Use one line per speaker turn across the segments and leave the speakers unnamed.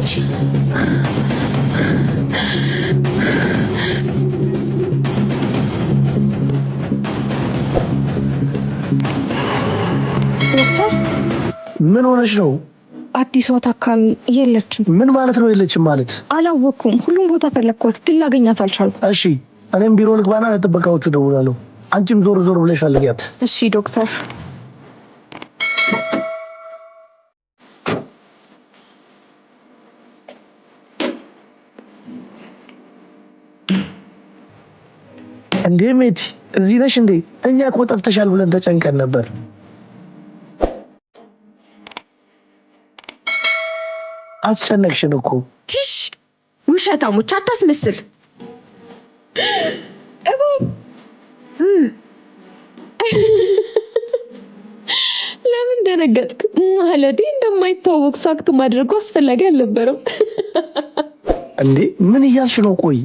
እንጂ። ዶክተር፣
ምን ሆነሽ ነው?
አዲሷ ታካሚ የለችም።
ምን ማለት ነው የለችም ማለት?
አላወቅኩም። ሁሉም ቦታ ፈለግኳት፣ ግን ላገኛት አልቻልኩም።
እሺ፣ እኔም ቢሮ ልግባና ለጥበቃዎቹ እደውላለሁ። አንቺም ዞር ዞር ብለሽ ፈልጊያት።
እሺ ዶክተር።
እንዴ ሜቲ፣ እዚህ ነሽ እንዴ? እኛ እኮ ጠፍተሻል ብለን ተጨንቀን ነበር። አስጨነቅሽን እኮ።
ቲሽ፣ ውሸታሞች፣ አታስመስል። እባብ፣ ለምን ደነገጥክ? ማለቴ እንደማይተዋወቅ ሰው act ማድረጉ አስፈላጊ አልነበረም።
እንዴ፣ ምን እያልሽ ነው? ቆይ።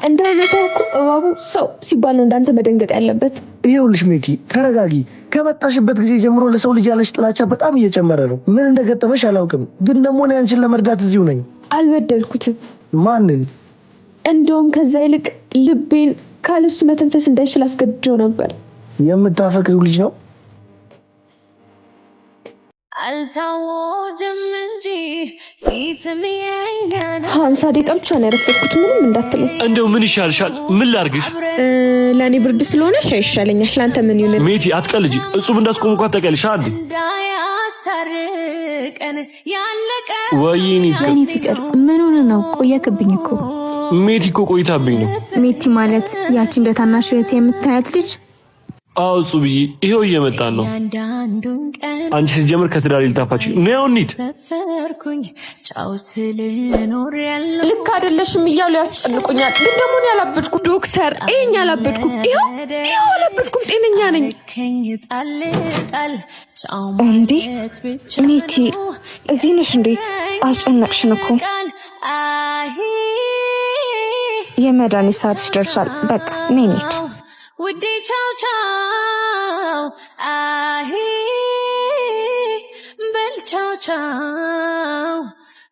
እንዳይመታው እኮ እባቡ ሰው ሲባል ነው እንዳንተ መደንገጥ ያለበት።
ይኸውልሽ ሜቲ፣ ተረጋጊ። ከመጣሽበት ጊዜ ጀምሮ ለሰው ልጅ ያለሽ ጥላቻ በጣም እየጨመረ ነው። ምን እንደገጠመሽ አላውቅም፣ ግን ደግሞ እኔ አንቺን ለመርዳት እዚሁ ነኝ።
አልበደልኩትም።
ማንን?
እንደውም ከዛ ይልቅ ልቤን ካለሱ መተንፈስ እንዳይችል አስገድጄው ነበር።
የምታፈቅሪው ልጅ ነው?
አልታወጀም እንጂ ፊትም የኛ ነው።
50 ደቂቃ ብቻ ነው ያረፈድኩት። ምንም እንዳትለኝ።
እንደው ምን ይሻልሻል? ምን ላርግሽ?
ለእኔ ብርድ ስለሆነ ሻይ ይሻለኛል። ለአንተ ምን ይሁን?
ሜቲ፣ አትቀልጂ። እጹብ እንዳስቆም እንኳን ታውቂያለሽ አይደል?
እንዳያስታርቀን ያለቀ
ወይኔ።
የኔ ፍቅር፣ ምን ሆነ ነው? ቆየክብኝ እኮ።
ሜቲ እኮ ቆይታብኝ ነው።
ሜቲ ማለት ያቺ እንደ ታናሽ እህት የምታያት ልጅ?
አዎ እጹብዬ፣ ይኸው እየመጣን ነው።
እያንዳንዱን ቀን
አንቺ ስትጀምር ከትዳር ልታፋች ነው። ያው እንሂድ።
ሰፈርኩኝ ጫው ስል ኖሬያለሁ።
ልክ አይደለሽም እያሉ ያስጨንቁኛል። ግን ደግሞ እኔ አላበድኩም ዶክተር፣ ይኸኝ አላበድኩም። ይኸው ይኸው አላበድኩም፣ ጤነኛ ነኝ።
ከኝ ጣል ጣል ጫው
እንዴ
ማለት ብቻ
ሜቲ፣
ነው።
እዚህ ነሽ እንዴ? አስጨነቅሽን እኮ።
ቃል አይ
የመድኃኒት ሰዓትሽ ደርሷል። በቃ ነይ እንሂድ።
ውዴ ቻው ቻው፣ አይ በል ቻው ቻው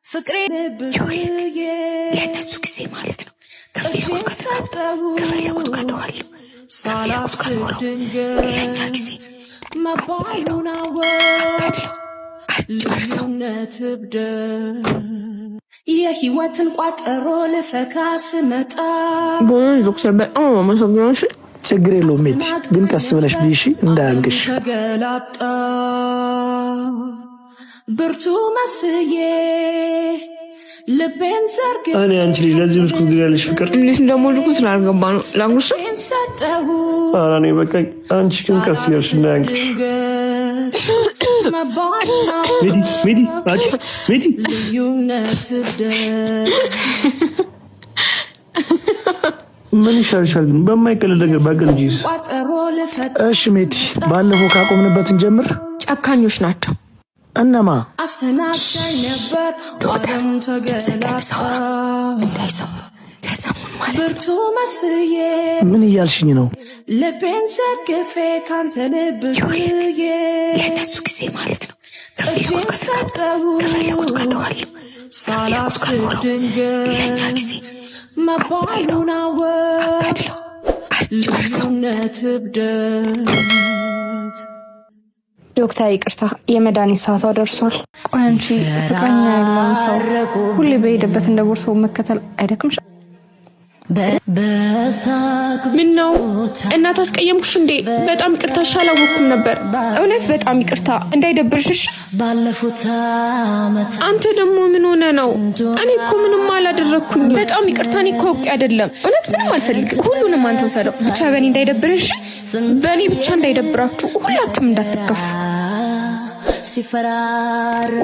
ፍቅሬ።
ለእነሱ ጊዜ ማለት ነው። ከፈለጉት ከተጋብተው፣ ከፈለጉት ከተዋሉ፣ ከፈለጉት ከኖረው፣ ለእኛ ጊዜ አባልተው አጋድለው አጫርሰው።
የህይወትን ቋጠሮ ልፈታ ስመጣ
ዶክተር፣ በጣም አመሰግናለሁ። እሺ።
ችግር የለውም ሜቲ፣ ግን ቀስ ብለሽ ብይሺ፣ እንዳያንቅሽ።
ተገላጣ ብርቱ መስዬ ልቤን ዘርግ
እኔ አንቺ ልጅ ለዚህ ብስኩት ግን ያለሽ ፍቅር
እንዴት እንደሞልኩ ስላልገባ ነው። ላጉርስ?
ሰጠሁ።
ኧረ እኔ በቃኝ። አንቺ ግን ቀስ እያልሽ እንዳያንቅሽ። ሜቲ፣ ሜቲ፣ አንቺ ሜቲ።
ልዩነት እብደት።
ምን ይሻልሻል ግን በማይቀልል ነገር ባቀልጂስ?
ቋጠሮ ልፈታ
እሺ ሜቲ፣ ባለፈው ካቆምንበት እንጀምር።
ጨካኞች ናቸው።
እነማ?
አስተናጋኝ ነበር
ዶክተር፣
ዓለም
ድምፅህን ቀንስ፣
ተገላጣ
አውራ እንዳይሰሙ፣ ከሰሙን ማለት ነው።
ብርቱ መስዬ
ምን እያልሽኝ ነው?
ልቤን ዘርግፌ ካንተ ልብ ብዬ
ለእነሱ ጊዜ ማለት ነው። ከፈለጉት ከተጋብተው፣ ከፈለጉት ከተዋሉ፣ ከፈለጉት ከኖረው፣ ለእኛ ጊዜ አባልተው
መባሉን አወቅ
አጋድለው አጫርሰው።
ልዩነት እብደት።
ዶክተር ይቅርታ፣ የመድኃኒት ሰዓቷ ደርሷል። ቆይ አንቺ፣ ፍቅረኛ ያለውን ሰው ሁሌ በሄደበት እንደ ቦርሳው መከተል አይደክምሽ? ምን ነው እናት፣ አስቀየምኩሽ እንዴ? በጣም ይቅርታ፣ እሺ፣ አላወቅኩም ነበር። እውነት በጣም ይቅርታ፣ እንዳይደብርሽ። እሺ። አንተ ደግሞ ምን ሆነ ነው? እኔ እኮ ምንም አላደረግኩኝ። በጣም ይቅርታ፣ እኔ እኮ አውቄ አይደለም። እውነት ምንም አልፈልግም። ሁሉንም አንተ ውሰደው። ብቻ በእኔ እንዳይደብርሽ፣ በእኔ ብቻ እንዳይደብራችሁ፣ ሁላችሁም እንዳትከፉ፣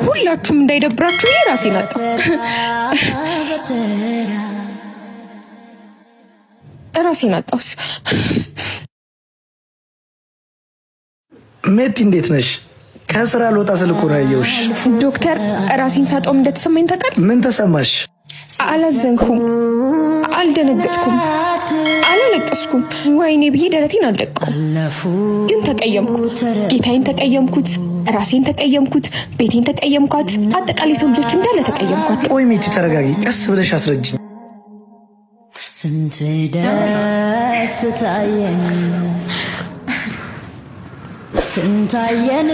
ሁላችሁም እንዳይደብራችሁ። ይሄ ራሴን አጣሁ፣ ራሴን አጣሁት።
ሜቲ፣ እንዴት ነሽ? ከስራ ልወጣ ስል እኮ ነው ያየሁሽ።
ዶክተር፣ ራሴን ሳጣውም እንደተሰማኝ ታውቃለህ?
ምን ተሰማሽ?
አላዘንኩም፣ አልደነገጥኩም፣ አላለቀስኩም። አላለቀስኩም። ወይኔ ብዬ ደረቴን አልደቀውም። ግን ተቀየምኩ። ጌታዬን ተቀየምኩት፣ ራሴን ተቀየምኩት፣ ቤቴን ተቀየምኳት። አጠቃላይ ሰው ልጆች እንዳለ ተቀየምኳቸው።
ቆይ ሜቲ ተረጋጊ፣ ቀስ ብለሽ አስረጅኝ።
ስንት ደስ ታየን ስንታየን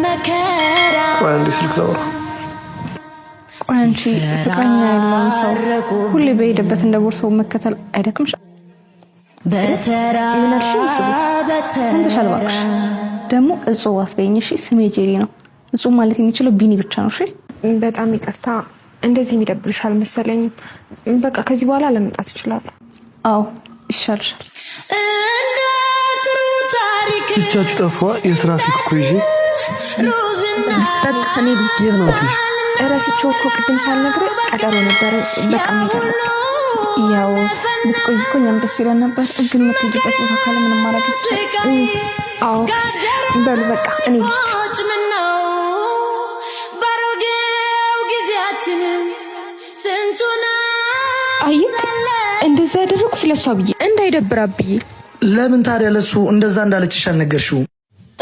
መከራ።
ቆይ አንዴ ስልክ ላውራ።
ቆይ አንቺ ፍቅረኛ ያለውን ሰው ሁሌ በሄደበት እንደ ቦርሳው መከተል አይደክምሽ?
በተራ
ምን አልሽኝ? እጹብ ሰምተሻል? እባክሽ ደግሞ እጹብ አትበይኝ እሺ። ስሜ ጄሪ ነው። እጹብ ማለት የሚችለው ቢኒ ብቻ ነው። እሺ
በጣም ይቅርታ፣ እንደዚህ የሚደብርሽ አልመሰለኝም። በቃ ከዚህ በኋላ ለመምጣት እችላለሁ።
አዎ ይሻልሻል።
እንደ ጥሩ ታሪክ
ብቻችሁ ጠፋ። የስራ ስልክ እኮ ይዤ
ሩዝና
በቃ እኔ ልሂድ።
የት ነው የምትሄጂው?
እረስቼው እኮ ቅድም ሳልነግርህ ቀጠሮ ነበረ። በቃ መሄድ አለብኝ።
ያው ብትቆይ እኮ እኛም ደስ ይለን ነበር፣ ግን የምትሄጂበት ቦታ ካለ ምንም ማድረግ አይቻልም።
አዎ በሉ በቃ እኔ ልሂድ።
ምነው ባሮጌው ጊዜያችን ስንቱን
አይክ እንደዛ ያደረኩት ለእሷ ብዬ እንዳይደብራት ብዬ፣
ለምን ታዲያ ለሱ እንደዛ እንዳለችሽ አልነገርሽውም?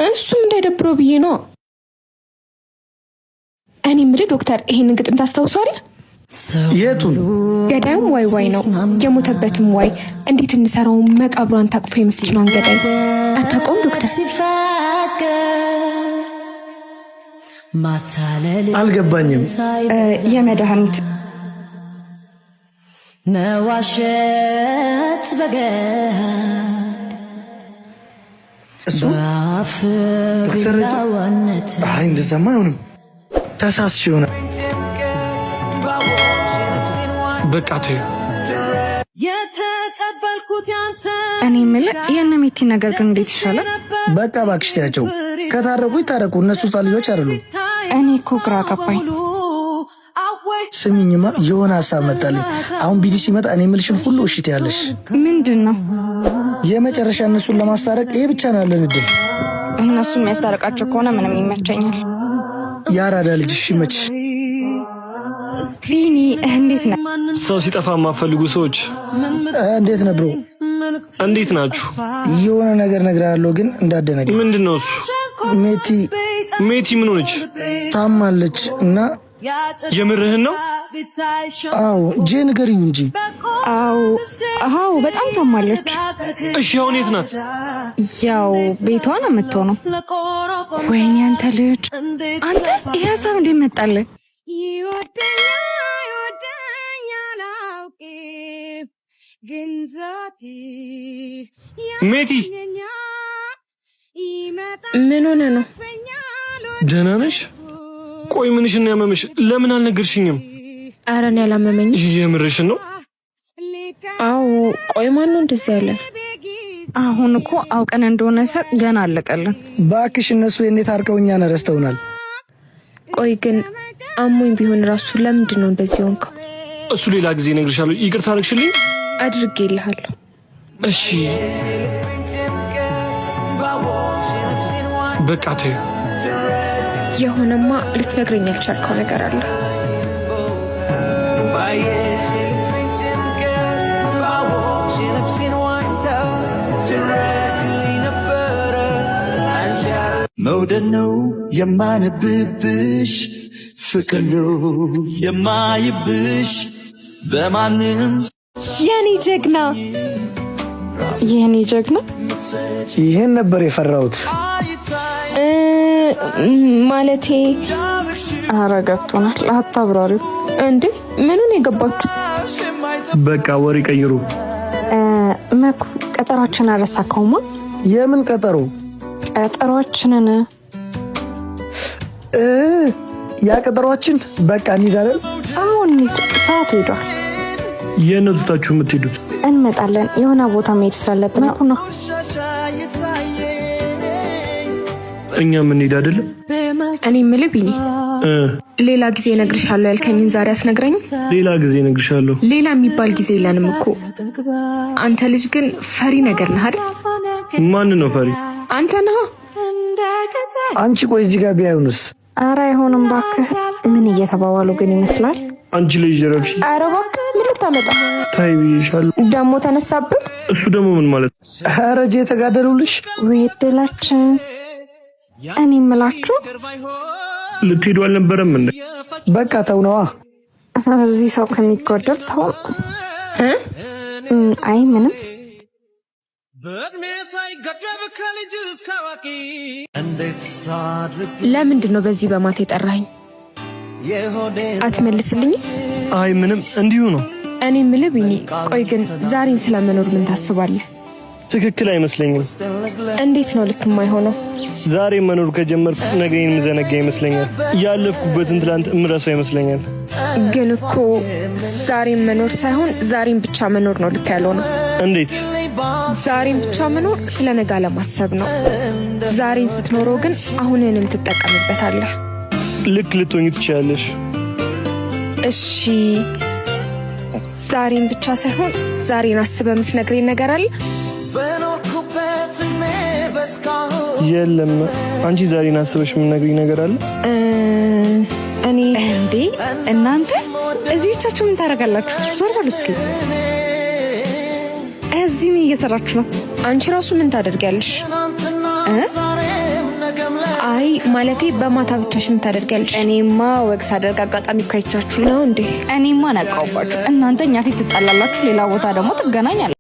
እሱም እንዳይደብረው ብዬ ነው። እኔ የምልህ ዶክተር፣ ይሄንን ግጥም ታስታውሰዋለህ?
የቱን?
ገዳዩም ዋይ ዋይ ነው የሞተበትም ዋይ፣ እንዴት እንሰራው መቃብሯን ታቅፎ የምስኪኗን ገዳይ። አታውቀውም ዶክተር?
ሲፋቀር ማታለል
አልገባኝም።
የመድኃኒት
መዋሸት በገሃድ
እሱ
በአፍ
ዶክተር
ቢላዋነት
አይ እንደዛማ አይሆንም። ተሳስሽ ይሆናል።
በቃ ተይው።
የተቀበልኩት ያንተ
እኔ የምልህ የእነ ሜቲ ነገር ግን እንዴት ይሻላል?
በቃ እባክሽ ተያቸው። ከታረቁ ይታረቁ። እነሱ ህፃን ልጆች አይደሉም።
እኔ እኮ ግራ ገባኝ።
ስሚኝማ የሆነ ሀሳብ መጣልኝ። አሁን ቢዲ ሲመጣ እኔ የምልሽን ሁሉ እሺ ትያለሽ።
ምንድን ነው
የመጨረሻ እነሱን ለማስታረቅ ይሄ ብቻ ነው ያለን እድል።
እነሱ የሚያስታርቃቸው ከሆነ ምንም ይመቸኛል።
የአራዳ ልጅ እሺ ይመችሽ።
ቢኒ እንዴት ነህ?
ሰው ሲጠፋ የማትፈልጉ ሰዎች
እንዴት ነው bro?
እንዴት ናችሁ?
የሆነ ነገር እነግርሃለሁ ግን እንዳደነግጥ።
ምንድን ነው እሱ?
ሜቲ
ሜቲ ምን ሆነች?
ታማለች እና
የምርህን ነው?
አዎ ጄ ንገሪኝ እንጂ።
አዎ አዎ፣ በጣም ታማለች።
እሺ አሁን የት ናት?
ያው ቤቷ ነው የምትሆነው። ወይኔ አንተ ልጅ አንተ፣ ይሄ ሀሳብ እንዴት መጣልህ?
ሜቲ
ምን ሆነ ነው?
ደህና ነሽ? ቆይ ምንሽን ነው ያመመሽ? ለምን አልነገርሽኝም?
ኧረ እኔ አላመመኝም።
የምርሽን ነው?
አዎ። ቆይ ማን ነው እንደዚህ ያለ?
አሁን እኮ አውቀን እንደሆነ ሰ ገና አለቀልን።
እባክሽ እነሱ የኔ ታርቀው እኛን ረስተውናል።
ቆይ ግን አሞኝ ቢሆን ራሱ ለምንድን ነው እንደዚህ ሆንከው?
እሱ ሌላ ጊዜ እነግርሻለሁ። ይቅርታ አደረግሽልኝ?
አድርጌልሃለሁ።
እሺ በቃ ተይው።
የሆነማ ልትነግረኝ ያልቻልከው ነገር አለ።
መውደድ ነው የማነብብሽ፣ ፍቅር ነው የማይብሽ በማንም
የኔ ጀግና፣
የኔ ጀግና፣
ይሄን ነበር የፈራሁት።
ማለቴ
ኧረ ገብቶናል። አታብራሪው።
እንዴ ምኑን የገባችሁ?
በቃ ወሬ ቀይሩ።
መኩ ቀጠሯችን አረሳከውማ?
የምን ቀጠሮ?
ቀጠሯችንን
ያ ቀጠሯችን። በቃ እንሂድ አይደል?
አሁን እንሂድ፣ ሰዓቱ ሄዷል።
የት ነው ትታችሁ የምትሄዱት?
እንመጣለን። የሆነ ቦታ መሄድ ስላለብን ነው።
እኛ የምንሄድ አይደለም።
እኔ የምልህ ቢኒ፣ ሌላ ጊዜ እነግርሻለሁ ያልከኝን ዛሬ አትነግረኝም?
ሌላ ጊዜ እነግርሻለሁ።
ሌላ የሚባል ጊዜ የለንም እኮ። አንተ ልጅ ግን ፈሪ ነገር ነህ አይደል?
ማን ነው ፈሪ?
አንተ ነህ።
አንቺ ቆይ እዚህ ጋር ቢያዩንስ?
ኧረ አይሆንም እባክህ። ምን እየተባባሉ ግን ይመስላል?
አንቺ ልጅ ረፊ።
ኧረ እባክህ ምን ልታመጣ?
ታይ ብዬሻለሁ።
ደግሞ ተነሳብህ።
እሱ ደግሞ ምን ማለት ነው?
ኧረ ጄ የተጋደሉልሽ።
ወይ እድላችን። እኔ የምላችሁ
ልትሄዱ አልነበረም እንዴ?
በቃ ተው ነዋ።
እዚህ ሰው ከሚጎደል ተው። አይ ምንም።
ለምንድን ነው በዚህ በማታ የጠራኸኝ? አትመልስልኝም?
አይ ምንም፣ እንዲሁ ነው።
እኔ የምልህ ቢኒ፣ ቆይ ግን ዛሬን ስለመኖር ምን ታስባለህ?
ትክክል አይመስለኝም።
እንዴት ነው ልክ የማይሆነው?
ዛሬ መኖር ከጀመርኩ ነገን የምዘነጋ ይመስለኛል። ያለፍኩበትን ትላንት እምረሳው ይመስለኛል።
ግን እኮ ዛሬን መኖር ሳይሆን ዛሬን ብቻ መኖር ነው ልክ ያልሆነው።
እንዴት?
ዛሬን ብቻ መኖር ስለ ነገ አለማሰብ ነው። ዛሬን ስትኖረው ግን አሁንንም ትጠቀምበታለህ።
ልክ ልትሆኚ ትችያለሽ።
እሺ ዛሬን ብቻ ሳይሆን ዛሬን አስበህ የምትነግረኝ ነገር አለ?
የለም። አንቺ ዛሬን አስበሽ የምትነግሪኝ ነገር አለ?
እኔ
እንዴ እናንተ እዚህ ብቻችሁ ምን ታደርጋላችሁ? ዞር በሉ እስኪ። እዚህ ምን እየሰራችሁ ነው?
አንቺ ራሱ ምን ታደርጊያለሽ? አይ ማለቴ በማታ ብቻሽ ምን ታደርጊያለሽ?
እኔማ ወግ ሳደርግ አጋጣሚ እኮ አይቻችሁ
ነው እንዴ?
እኔማ ነቃውባችሁ። እናንተ እኛ ፊት ትጣላላችሁ፣ ሌላ ቦታ ደግሞ ትገናኛላችሁ።